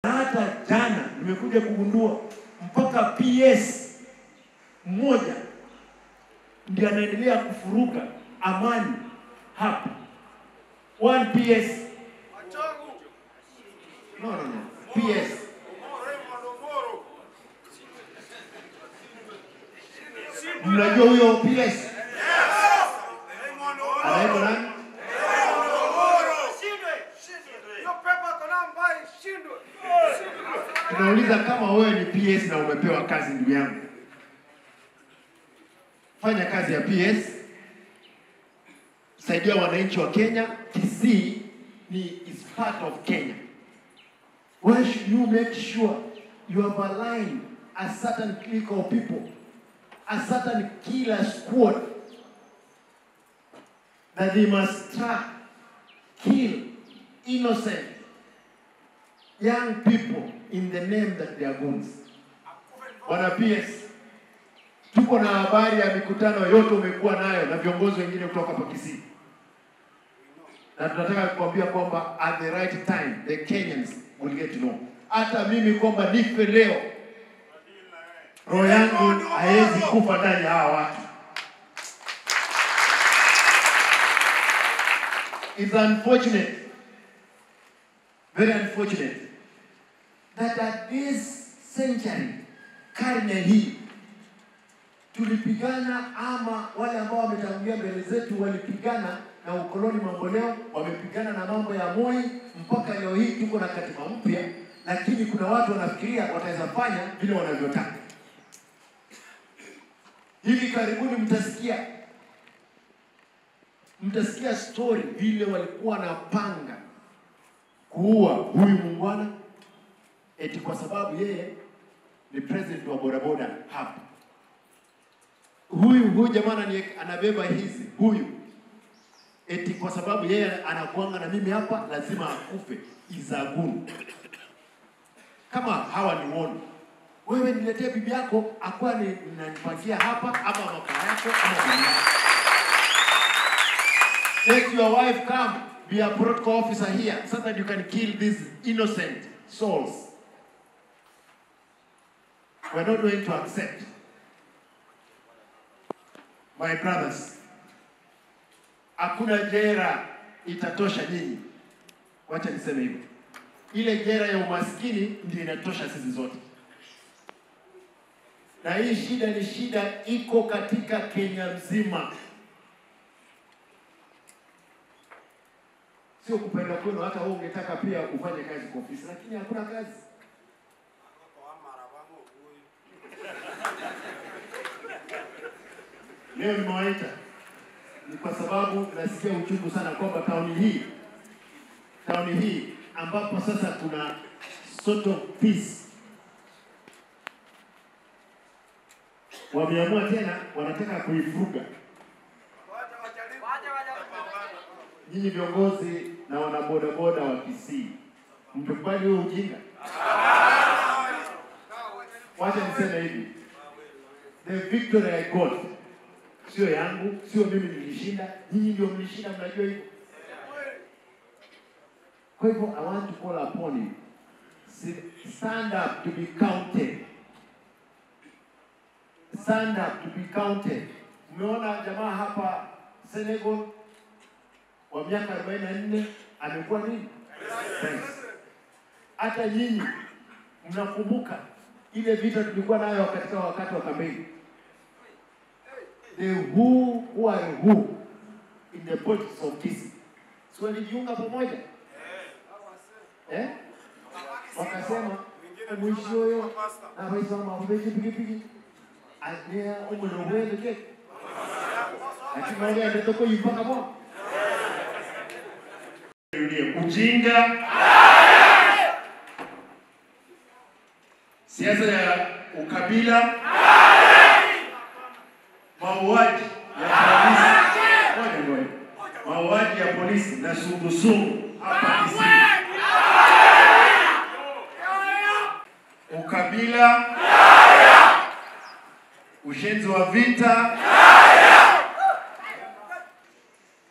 Hata jana nimekuja kugundua mpaka PS mmoja ndiye anaendelea kufuruga amani hapa. One PS. No, no, no. PS. Mnajua huyo PS? Anaitwa nani? Tunauliza kama wewe ni PS na umepewa kazi, ndugu yangu, fanya kazi ya PS, saidia wananchi wa Kenya. Kisii ni is part of Kenya. Why should you make sure you have aligned a certain clique of people, a certain killer squad that they must track, kill innocent young people in the name that they are goons? Bwana PS, tuko na habari ya mikutano yote umekuwa nayo na viongozi wengine kutoka hapa Kisii, na tunataka kuambia kwamba at the right time the Kenyans will get to know. Hata mimi kwamba nife leo, roho yangu haiwezi kufa ndani ya hawa watu. It's unfortunate, very unfortunate, that at this century, karne hii, tulipigana, ama wale ambao wametangulia mbele zetu walipigana na ukoloni mamboleo, wamepigana na mambo ya Moi, mpaka leo hii tuko na katiba mpya, lakini kuna watu wanafikiria wataweza fanya vile wanavyotaka. Hivi karibuni mtasikia story vile walikuwa wanapanga kuua huyu muungwana eti kwa sababu yeye ni president wa bodaboda hapa. Huyu jamaa anabeba hizi, huyu eti kwa sababu yeye anakuanga na mimi hapa lazima akufe, izagunu. Kama hawa ni wono, wewe niletee bibi yako akuwa nanipakia hapa ama mama yako ama bibi yako. Let your wife come be a protocol officer here so that you can kill these innocent souls. We're not going to accept. My brothers, hakuna jera itatosha nyinyi. Wacha niseme hivyo. Ile jera ya umaskini ndio inatosha sisi zote. Na hii shida ni shida iko katika Kenya mzima. Sio kupenda kwenu, hata wewe ungetaka pia ufanye kazi kwa ofisi, lakini hakuna kazi. Leo nimewaita ni kwa sababu nasikia uchungu sana kwamba tauni hii ambapo sasa kuna sort of peace, wameamua tena wanataka kuifuruga. Nyinyi viongozi na wanabodaboda wa Kisii, mtakubali huo ujinga? Wacha niseme hivi, the victory I got sio yangu, sio mimi nilishinda, nyinyi ndio mlishinda, mnajua hivyo. Kwa hivyo I want to call upon you, stand up to be counted. Stand up to be counted. Umeona jamaa hapa Senegal wa miaka 44 amekuwa nini? Hata nyinyi mnakumbuka ile vita tulikuwa nayo katika wakati wa kampeni. The who are who in the politics of Kisii. So walijiunga pamoja. Eh? Wakasema mwisho huyo na rais wa maombi pikipiki ania umulowele ke. Lakini wale ndio mpaka hapo. Ujinga, siasa ya ukabila, mauaji ya polisi, mauaji ya polisi na sungusungu hapa Kisii, ukabila, ushenzi wa vita.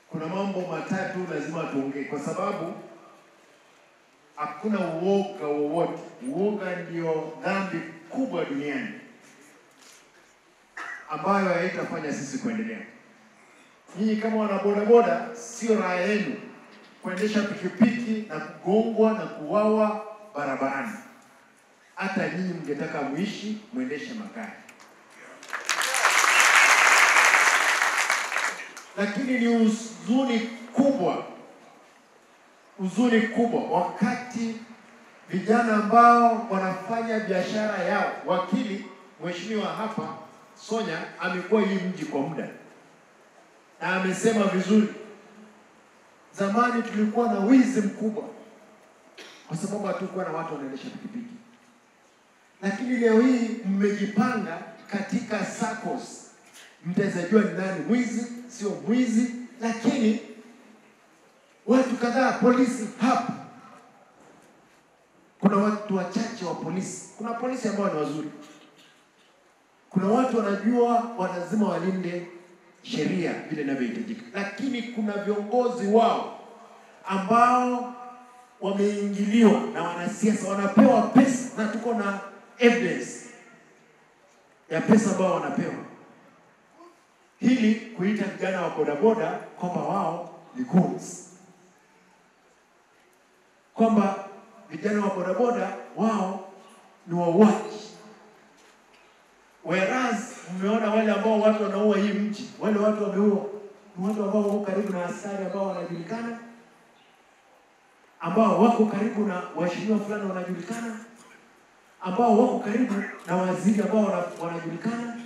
Kuna mambo matatu lazima tuongee, kwa sababu Hakuna uoga wowote. Uoga ndio dhambi kubwa duniani ambayo haitafanya sisi kuendelea. Nyinyi kama wana bodaboda, sio raha yenu kuendesha pikipiki na kugongwa na kuwawa barabarani. Hata nyinyi mngetaka muishi muendeshe magari. Lakini ni huzuni kubwa, huzuni kubwa wakati vijana ambao wanafanya biashara yao. Wakili mheshimiwa hapa Sonya amekuwa hii mji kwa muda na amesema vizuri, zamani tulikuwa na wizi mkubwa kwa sababu hatukuwa na watu wanaendesha pikipiki. Lakini leo hii mmejipanga katika SACCOS, mtaweza jua ni nani mwizi, sio mwizi. Lakini watu kadhaa polisi hapa, kuna watu wachache wa polisi, kuna polisi ambao ni wazuri, kuna watu wanajua lazima walinde sheria vile inavyohitajika, lakini kuna viongozi wao ambao wameingiliwa na wanasiasa, wanapewa pesa, na tuko na evidence ya pesa ambao wanapewa, hili kuita vijana wa bodaboda kwamba wao ni goons, kwamba vijana wa bodaboda wao ni wauaji. Whereas mmeona wale ambao watu wanaua hii mji, wale watu wameua ni watu ambao wako karibu na askari ambao wanajulikana, ambao wako karibu na waheshimiwa fulani wanajulikana, ambao wako karibu na waziri ambao wanajulikana.